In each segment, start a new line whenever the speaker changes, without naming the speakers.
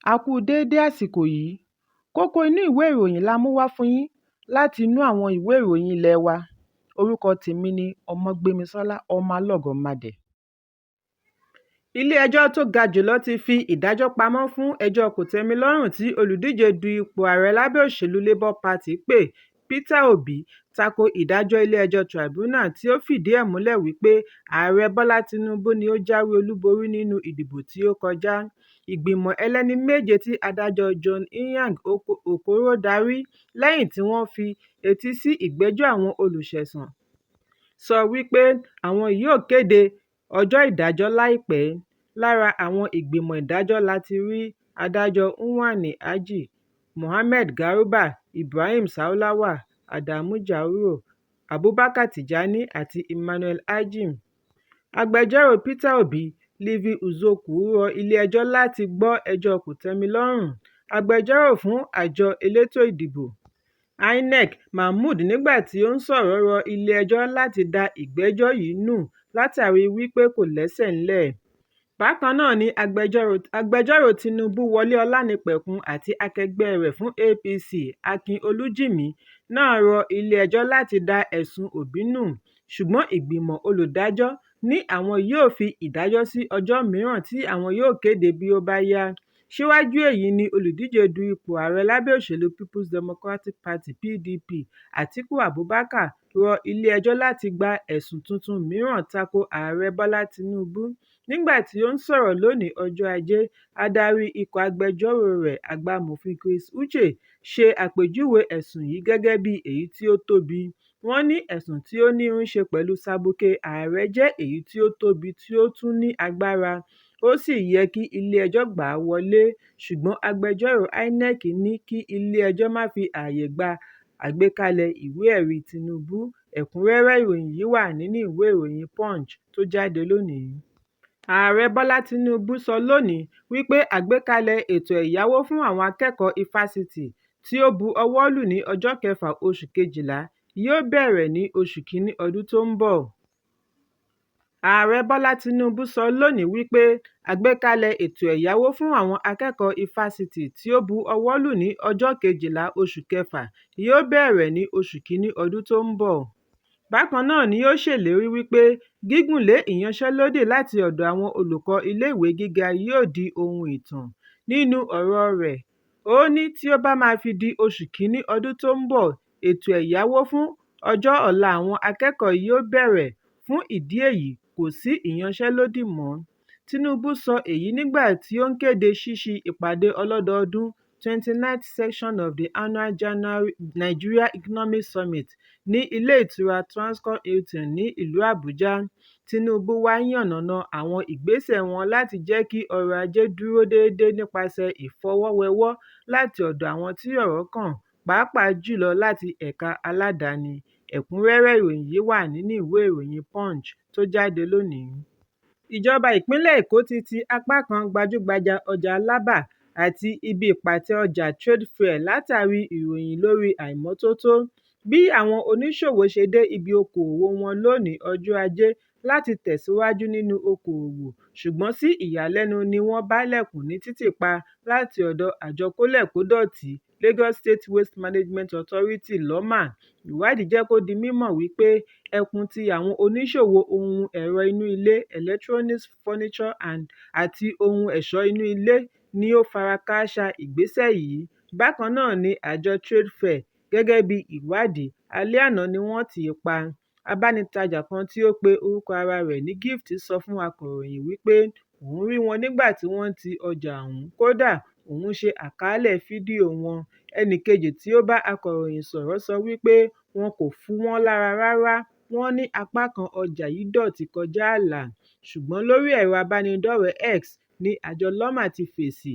A kú déédé àsìkò yìí. Kókó inú ìwé ìròyìn la mú wá fún yín láti inú àwọn ìwé ìròyìn ilé wa. Orúkọ tèmi ni Ọmọgbémisọ́lá Ọmọlọ́gọ̀mádẹ. Ilé-ẹjọ́ tó ga jùlọ ti fi ìdájọ́ pamọ́ fún ẹjọ́ kòtẹ́milọ́rùn tí olùdíje du ipò ààrẹ lábẹ́ òṣèlú Labour Party pé Peter Obi tako ìdájọ́ ilé-ẹjọ́ Tribunal tí ó fìdí ẹ̀ múlẹ̀ wípé Ààrẹ Bọ́lá Tinubu ni ó jáwé olúborí nínú ìdìbò tí ó kọjá. Ìgbìmọ̀ ẹlẹ́ni méje tí adájọ́ John Inyang Okoro darí, lẹ́yìn tí wọ́n fi etí sí ìgbẹ́jọ́ àwọn olùṣẹ̀sùn, sọ wípé àwọn yóò kéde ọjọ́ ìdájọ́ láìpẹ́. Lára àwọn ìgbìmọ̀ ìdájọ́ la ti rí Adájọ́ Uwani Agee, Mohammed Garba, Ibrahim Saulawa, Adamu Jauro, Abubakar Tijani àti Emmanuel Ajim. Agbẹjọ́rò Peter Obi, Livy Uzoukwu rọ ilé-ẹjọ́ láti gbọ́ ẹjọ́ kòtẹ́milọ́rùn. Agbẹjọ́rò fún àjọ elétò ìdìbò INEC, Mahmood nígbà tí ó ń sọ̀rọ̀ rọ ilé-ẹjọ́ láti da ìgbẹ́jọ́ yìí nù látàrí wípé kò lẹ́sẹ̀ ńlẹ̀. Bákan náà ni agbẹjọ́rò Tinubu Wọlé Ọlánìpẹ̀kun àti akẹgbẹ́ rẹ̀ fún APC, Akin Olújìmí náà rọ ilé-ẹjọ́ láti da ẹ̀sùn Òbí nù, ṣùgbọ́n ìgbìmọ̀ olùdájọ́ ní àwọn yóò fi ìdájọ́ sí ọjọ́ mìíràn tí àwọn yóò kéde bí ó bá yá. Síwájú èyí ni olùdíje du ipò ààrẹ lábẹ́ òṣèlú People's Democratic Party (PDP), Atiku Abubakar, rọ ilé-ẹjọ́ láti gba ẹ̀sùn tuntun mìíràn tako Ààrẹ Bọ́lá Tinubu. Nígbà tí ó ń sọ̀rọ̀ lónìí ọjọ́ Ajé, adarí ikọ̀ agbẹjọ́rò rẹ̀, Àgbà Amòfin Chris Uche, ṣe àpèjúwe ẹ̀sùn yìí gẹ́gẹ́ bí èyí tí ó tóbi. Wọ́n ní ẹ̀sùn tí ó ní í ṣe pẹ̀lú sabuké ààrẹ jẹ́ èyí tí ó tóbi tí ó tún ní agbára, ó sì yẹ kí ilé-ẹjọ́ gbà á wọlé, ṣùgbọ́n agbẹjọ́rò INEC ní kí ilé-ẹjọ́ má fi ààyè gba àgbékalẹ̀ ìwé-ẹ̀rí Tinubu. Ẹ̀kúnrẹ́rẹ́ ìròyìn yìí wà nínú ìwé ìròyìn Punch tó jáde lónìí. Ààrẹ Bọ́lá Tinubu sọ lónìí wípé àgbékalẹ̀ ètò ẹ̀yáwó fún àwọn akẹ́kọ̀ọ́ ifásitì tí ó bu ọwọ́ lù ní ọjọ́ kẹfà oṣù Kejìlá yóò bẹ̀rẹ̀ ní oṣù kìíní ọdún tó ń bọ̀. Ààrẹ Bọ́lá Tinubu sọ lónìí wípé àgbékalẹ̀ ètò ẹ̀yáwó fún àwọn akẹ́kọ̀ọ́ ifásitì tí ó bu ọwọ́ lù ní ọjọ́ kejìlá oṣù kẹfà yóò bẹ̀rẹ̀ ní oṣù kìíní ọdún tó ń bọ̀. Bákan náà ni ó ṣèlérí wípé gígùnlé ìyanṣẹ́lódì láti ọ̀dọ̀ àwọn olùkọ́ ilé-ìwé gíga yóò di ohun ìtàn. Nínú ọ̀rọ̀ọ rẹ̀, ó ní tí ó bá máa fi di oṣù kìíní ọdún tó ń bọ̀, ètò ẹ̀yáwó fún ọjọ́ ọ̀la àwọn akẹ́kọ̀ọ́ yóò bẹ̀rẹ̀, fún ìdí èyí kò sí ìyanṣẹ́lódì mọ́. Tinubu sọ èyí nígbà tí ó ń kéde ṣíṣí ìpàdé ọlọ́dọọdún 29th Session of the Annual Nigeria Economic Summit ní ilé ìtura Transcorp Hilton ní ìlú Àbújá. Tinubu wá yànnàná àwọn ìgbésẹ̀ wọn láti jẹ́ kí ọrọ̀ ajé dúró déédé nípasẹ̀ ìfọwọ́wẹ́wọ́ láti ọ̀dọ̀ àwọn tí ọ̀rọ̀ kàn, pàápàá jùlọ láti ẹ̀ka aládàáni. Ẹ̀kúnrẹ́rẹ́ ìròyìn yìí wà nínú ìwé ìròyìn Punch tó jáde lónìí. Ìjọba ìpínlẹ̀ Èkó ti ti apá kan gbajúgbajà ọjà Alábà àti ibi ìpàtẹ ọjà Trade Fair látàrí ìròyìn lórí àìmọ́tótó. Bí àwọn oníṣòwò ṣe dé ibi okoòwò wọn lónìí ọjọ́ Ajé láti tẹ̀síwájú nínú okoòwò, ṣùgbọ́n sí ìyàlẹ́nu ni wọ́n bálẹ̀kùn ní títì pa láti ọ̀dọ̀ àjọ kólẹ̀kódọ̀tí Lagos State Waste Management Authority (LAWMA). Ìwádìí jẹ́ kó di mímọ̀ wípé ẹkùn ti àwọn oníṣòwò ohun ẹ̀rọ inú ilé (electronics, furniture àti ohun ẹ̀ṣọ́ inú ilé) ni ó fara kááṣá ìgbésẹ̀ yìí. Bákan náà ni àjọ Trade Fair, gẹ́gẹ́ bí ìwádìí, alẹ́ àná ni wọ́n tì í pa. Abánitajà kan tí ó pe orúkọ ara rẹ̀ ní Gift sọ fún akọ̀ròyìn wípé òun rí wọn nígbà tí wọ́n ń ti ọjà òun, kódà òun ṣe àkàálẹ̀ fídíò wọn. Ẹnìkejì tí ó bá akọ̀ròyìn sọ̀rọ̀ sọ wípé wọn kò fu wọ́n lára rárá, wọ́n ní apá kan ọjà yìí dọ̀tí kọjá àlà. Ṣùgbọ́n lórí ẹ̀rọ ìbánidọ́rẹ̀ẹ́ X ní àjọ LAWMA ti fèsì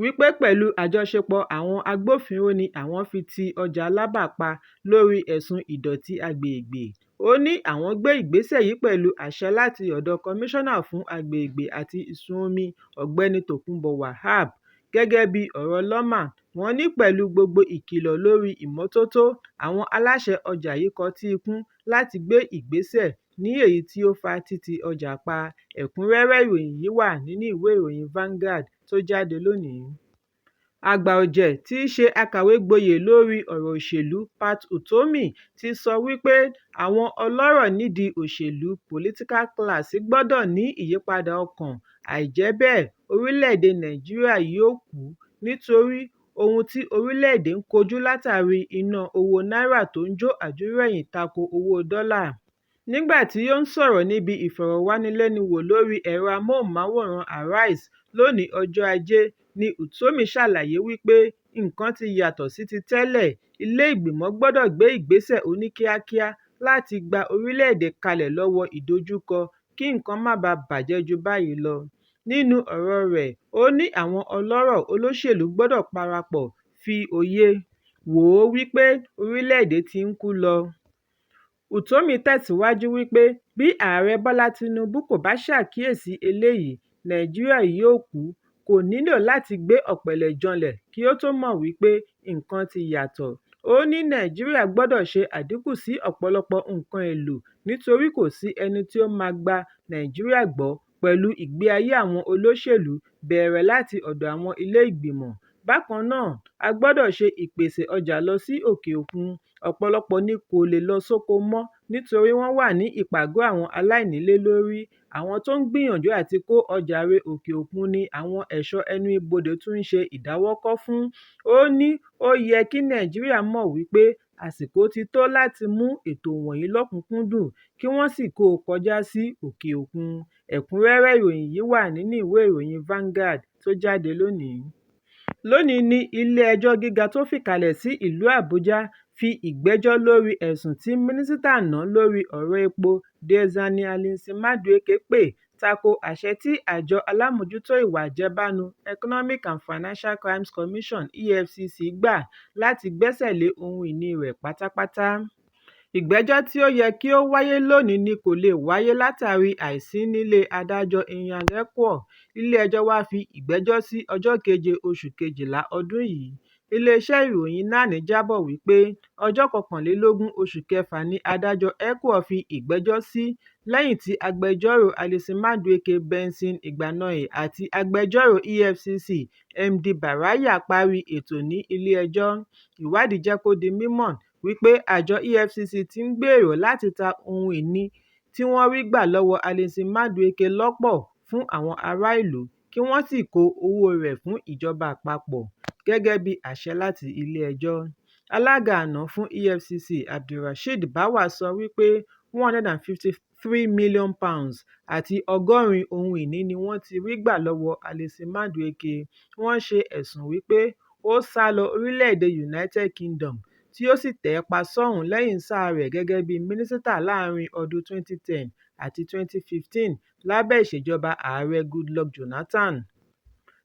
wípé pẹ̀lú àjọṣepọ̀ àwọn agbófinró ni àwọn fi ti ọjà Alábà pa lórí ẹ̀sùn ìdọ̀tí agbègbè. Ó ní àwọn gbé ìgbésẹ̀ yìí pẹ̀lú àṣẹ láti ọ̀dọ̀ Kọmíṣánná fún Agbègbè àti Ìsun Omi Ọ̀gbẹ́ni Tòkunbọ̀ Wahab. Gẹ́gẹ́ bí ọ̀rọ̀ LAWMA, wọ́n ní pẹ̀lú gbogbo ìkìlọ̀ lórí ìmọ́tótó, àwọn aláṣẹ ọjà yìí kọtí ikún láti gbé ìgbésẹ̀, ní èyí tí ó fa títí ọjà pa. Ẹ̀kúnrẹ́rẹ́ ìròyìn yìí wà nínú ìwé ìròyìn Vanguard tó jáde lónìí. Àgbà ọ̀jẹ̀ tí í ṣe akàwégboyè lórí ọ̀rọ̀ òṣèlú Pat Utomi ti sọ wípé àwọn ọlọ́rọ̀ nídìí òṣèlú political class gbọdọ̀ ní ìyípadà ọkàn, àìjẹ́ bẹ́ẹ̀ orílẹ̀-èdè Nàìjíríà yóò kú nítorí ohun tí orílẹ̀-èdè ń kojú látàrí ìná owó náírà tó ń jó àjórẹ̀yìn tako owó dọ́là. Nígbà tí ó ń sọ̀rọ̀ níbi ìfọ̀rọ̀wánilẹ́nuwò lórí ẹ̀rọ amóhùnmáwòrán Arise lónìí ọjọ́ Ajé ni Utomi ṣàlàyé wípé nǹkan ti yàtọ̀ sí ti tẹ́lẹ̀, ilé ìgbìmọ̀ gbọdọ̀ gbé ìgbésẹ̀ oníkíákíá láti gba orílẹ̀ èdè kalẹ̀ lọ́wọ́ ìdojúkọ kí nǹkan má baà bàjẹ́ ju báyìí lọ. Nínú ọ̀rọ̀ rẹ̀, ó ní àwọn ọlọ́rọ̀ olóṣèlú gbọdọ̀ parapọ̀ fi òye wò ó wípé orílẹ̀ èdè ti ń kú lọ. Utomi tẹ̀síwájú wípé bí Ààrẹ Bọ́lá Tinubu kò bá ṣàkíyèsí eléyìí, Nàìjíríà yóò kú, kò nílò láti gbé ọ̀pẹ̀lẹ̀ janlẹ̀ kí ó tó mọ̀ wípé nǹkan ti yàtọ̀. Ó ní Nàìjíríà gbọdọ̀ ṣe àdínkù sí ọ̀pọ̀lọpọ̀ nǹkan èlò nítorí kò sí ẹni tí ó máa gba Nàìjíríà gbọ́ pẹ̀lú ìgbé ayé àwọn olóṣèlú bẹ̀rẹ̀ láti ọ̀dọ̀ àwọn ilé ìgbìmọ̀. Bákan náà, a gbọdọ̀ ṣe ìpèsè ọjà lọ sí òkè òkun, ọ̀pọ̀lọpọ̀ ni kò lè lọ sóko mọ́ nítorí wọ́n wà ní ìpàgọ́ àwọn aláìnílé lórí, àwọn tó ń gbìyànjú àti kó ọjà re òkè òkun ni àwọn ẹ̀ṣọ́ ẹnu ibodè tún ń ṣe ìdáwọ́kọ̀ fún. Ó ní ó yẹ kí Nàìjíríà mọ̀ wípé àsìkò ti tó láti mú ètò wọ̀nyí lọ́kùnkúndùn kí wọ́n sì kó o kọjá sí òkè òkun. Ẹ̀kúnrẹ́rẹ́ ìròyìn yìí wà nínú ìwé ìròyìn Vanguard tó jáde lónìí. Lónìí ní ilé-ẹjọ́ gíga tó fìkàlẹ̀ sí ìlú Àbújá fi ìgbẹ́jọ́ lórí ẹ̀sùn tí Mínísítà àná lórí ọ̀rọ̀ epo Diezani Alison-Madueke pè tako àṣẹ tí àjọ alámòjútó ìwà àjẹbánu Economic and Financial Crimes Commission (EFCC) gbà láti gbẹ́sẹ̀ lé ohun ìní rẹ̀ pátápátá. Ìgbẹ́jọ́ tí ó yẹ kí ó wáyé lónìí ni kò leè wáyé látàrí àìsí nílé adájọ́ Inyang Ekwo, ilé-ẹjọ́ wá fi ìgbẹ́jọ́ sí ọjọ́ keje oṣù kejìlá ọdún yìí. Ilé-iṣẹ́ ìròyìn NAN jábọ̀ wípé ọjọ́ 21 oṣù kẹfà ni adájọ́ Ekwo fi ìgbẹ́jọ́ sí lẹ́yìn tí agbẹjọ́rò Alison-Madueke Benson Igbanoi àti agbẹjọ́rò EFCC Emdi Baraya parí ètò ní ilé-ẹjọ́. Ìwádìí jẹ́ kó di mímọ̀ wípé àjọ EFCC ti ń gbèrò láti ta ohun ìní tí wọ́n rí gbà lọ́wọ́ Alison-Madueke lọ́pọ̀ fún àwọn ará ìlú kí wọ́n sì kó owó rẹ̀ fún ìjọba àpapọ̀, gẹ́gẹ́ bí àṣẹ láti ilé-ẹjọ́. Alága àná fún EFCC Abdulrasheed Bawa sọ wípé £153 million àti 80 ohun ìní ni wọ́n ti rí gbà lọ́wọ́ Alison-Madueke. Wọ́n ṣe ẹ̀sùn wípé ó sá lọ orílẹ̀-èdè United Kingdom tí ó sì tẹpa sọ́hùn-ún lẹ́yìn sáà rẹ̀ gẹ́gẹ́ bí mínísítà láàárín ọdún 2010 àti 2015 lábẹ́ ìṣèjọba Ààrẹ Goodluck Jonathan.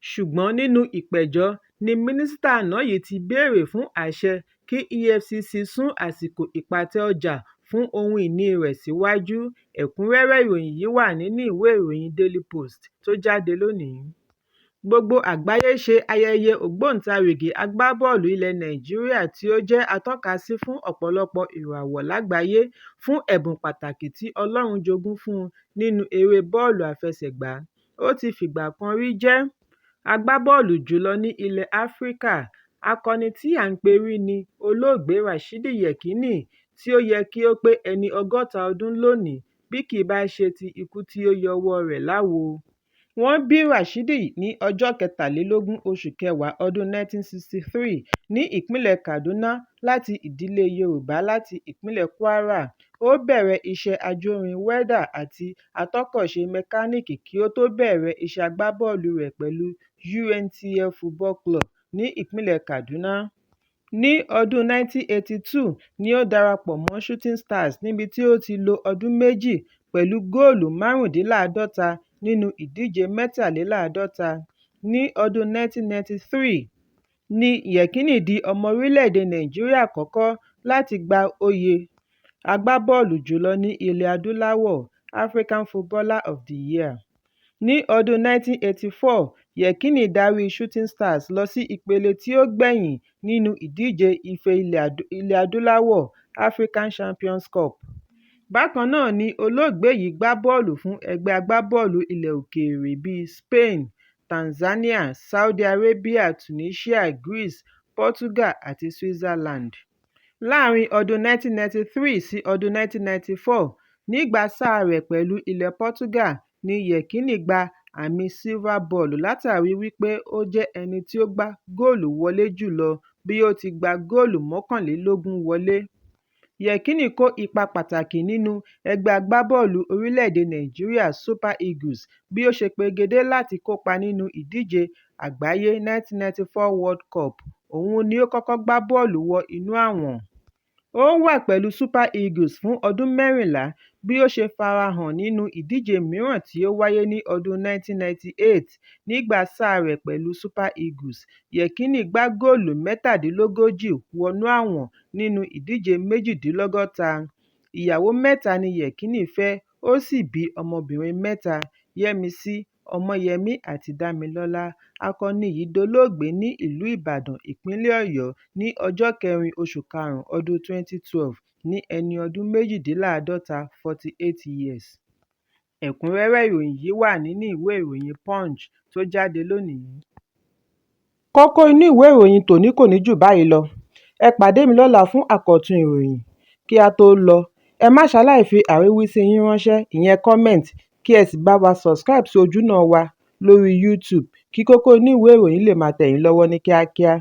Ṣùgbọ́n nínú ìpẹ̀jọ́ ní mínísítà àná yìí ti béèrè fún àṣẹ kí EFCC sún àsìkò ìpàtẹ ọjà fún ohun ìní rẹ̀ síwájú. Ẹ̀kúnrẹ́rẹ́ ìròyìn yìí wà nínú ìwé ìròyìn Daily Post tó jáde lónìí. Gbogbo àgbáyé ṣe ayẹyẹ ògbóǹtarìgì agbábọ́ọ̀lù ilẹ̀ Nàìjíríà tí ó jẹ́ atọ́kasí fún ọ̀pọ̀lọpọ̀ ìràwọ̀ lágbàáyé fún ẹ̀bùn pàtàkì tí Ọlọ́run jogún fún un nínú eré bọ́ọ̀lù àfẹsẹ̀gbá. Ó ti fìgbà kan rí jẹ́ agbábọ́ọ̀lù jùlọ ní ilẹ̀ Áfíríkà, akọni tí à ń perí ni olóògbé Rashidi Yekini tí ó yẹ kí ó pé ẹni 60 ọdún lónìí bí kì bá ṣe ti ikú tí ó yọwọ́ọ rẹ̀ láwo. Wọ́n bí Rashidi ní ọjọ́ 23, oṣù kẹwàá ọdún 1963 ní ìpínlẹ̀ Kaduna láti ìdílé Yorùbá láti ìpínlẹ̀ Kwara. Ó bẹ̀rẹ̀ iṣẹ́ ajórin wẹ́dà àti atọ́kọ̀ṣe mẹkáníìkì kí ó tó bẹ̀rẹ̀ iṣẹ́ agbábọ́ọ̀lù rẹ̀ pẹ̀lú UNTL Football Club ní ìpínlẹ̀ Kaduna. Ní ọdún 1982 ni ó darapọ̀ mọ́ Shooting Stars níbi tí ó ti lo ọdún méjì pẹ̀lú góòlù 55 nínú ìdíje 53. Ní ọdún 1993 ni Yekini di ọmọ orílẹ̀-èdè Nàìjíríà àkọ́kọ́ láti gba oyè agbábọ́ọ̀lù jùlọ ní ilẹ̀ Adúláwọ̀ (African Footballer of the Year). Ní ọdún 1984, Yekini darí Shooting Stars lọ sí ìpele tí ó gbẹ̀yìn nínú ìdíje Ife Ilẹ̀ Adúláwọ̀ (African Champions Cup). Bákan náà ni olóògbé yìí gbá bọ́ọ̀lù fún ẹgbẹ́ agbábọ́ọ̀lù ilẹ̀ òkèèrè bíi Spain, Tanzania, Saudi Arabia, Tunisia, Greece, Portugal àti Switzerland. Láàárín ọdún 1993 sí ọdún 1994, nígbà sáà rẹ̀ pẹ̀lú ilẹ̀ Portugal ní Yekini gba àmì Silver Ball látàrí wípé ó jẹ́ ẹni tí ó gbá góòlù wọlé jù lọ bí ó ti gbá góòlù 21 wọlé. Yekini kó ipa pàtàkì nínú ẹgbẹ́ agbábọ́ọ̀lù orílẹ̀-èdè Nàìjíríà Super Eagles bí ó ṣe pegedé láti kópa nínú ìdíje àgbáyé 1994 World Cup, òun ni ó kọ́kọ́ gbá bọ́ọ̀lù wọ inú àwọ̀n. Ó wà pẹ̀lú Super Eagles fún ọdún 14 bí ó ṣe farahàn nínú ìdíje mìíràn tí ó wáyé ní ọdún 1998. Nígbà sáà rẹ̀ pẹ̀lú Super Eagles, Yekini gbá góòlù 37 wọnú àwọ̀n nínú ìdíje 68. Ìyàwó mẹ́ta ni Yekini fẹ́, ó sì bí ọmọbìnrin mẹ́ta: Yẹ́misí, Ọmọ́yẹmí àti Dámilọ́lá. Akọni yìí dolóògbé ní ìlú Ìbàdàn, Ìpínlẹ̀ Ọ̀yọ́ ní ọjọ́ 4 oṣù karùn-ún ọdún 2012 ní ẹni ọdún 48, 48 years. Ẹ̀kúnrẹ́rẹ́ ìròyìn yìí wà nínú ìwé ìròyìn Punch tó jáde lónìí. Kókó inú ìwé ìròyìn tòní kò ní jù báyìí lọ. Ẹ pàdé mi lọ́la fún àkọ́tún ìròyìn. Kí á tó lọ, ẹ má ṣaláì fi àríwísí yín ránṣẹ́, ìyẹn comment, kí ẹ sì bá wa subscribe sí ojúnà wa lórí YouTube kí kókó inú ìwé ìròyìn lè máa tẹ̀ yín lọ́wọ́ ní kíákíá.